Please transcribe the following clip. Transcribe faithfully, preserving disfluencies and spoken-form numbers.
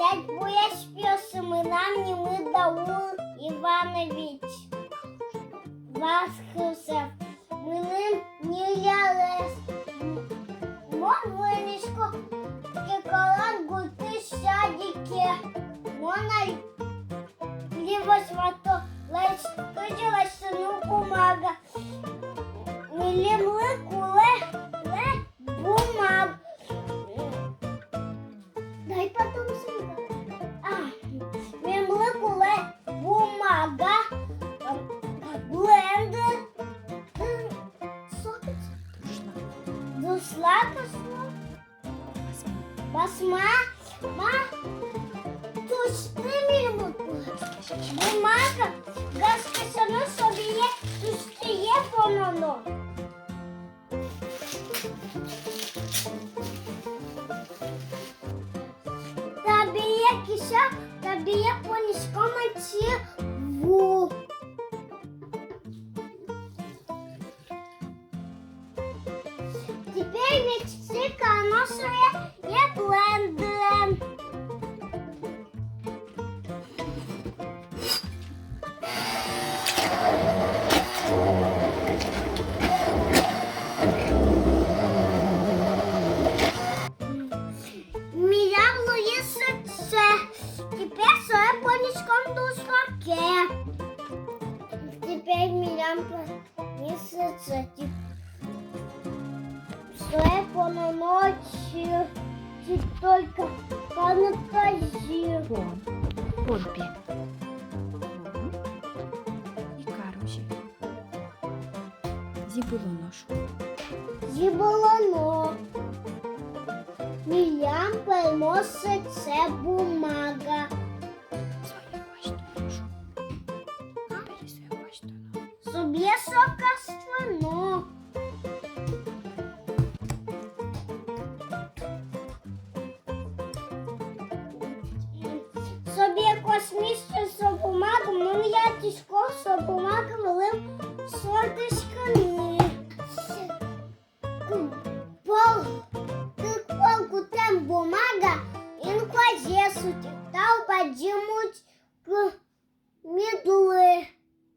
Тӥляд буёз пиосы, мынам нимы Даур Иванович Вахрушев. Мыным ньыль арес. Мон вуисько Кекалан гуртысь садике. Мон али восьмато классэ кылдӥ лэсьтыны бумага. Милемлы кулэ, кулэ бумага. Дай потом сюда. А, милемлы кулэ бумага, блендер, м, сок, дуршлаг, сок, басма, ма, тусьты милемлы кулэ. Бумага, газ кесяно, собере тусьтые пононо. Табере кесяськом, табере пониськом ачиз ву. Теперь весь карано сое блендерен. Милям луиз сыӵе. Теперь сое пониськом дуршлаге. Теперь милям по- Мисыӵе тип. Сое пононо ачиз, ачиз только карны тазьы. Пон. Пон пе. Мгм. И карозь. Зӥбылоно, шуо. Зӥбылоно. Милям пӧрмоз сыӵе бумага. Сое басьтоно, шуо. Собере сое басьтоно. Собере сое басьтоно. Собере космической со бумага, мон яратӥсько со бумага вылын сётӥськыны. Пол, кык пол кутэм бумага инкуазез утё. Тау бадӟым учкемедлы.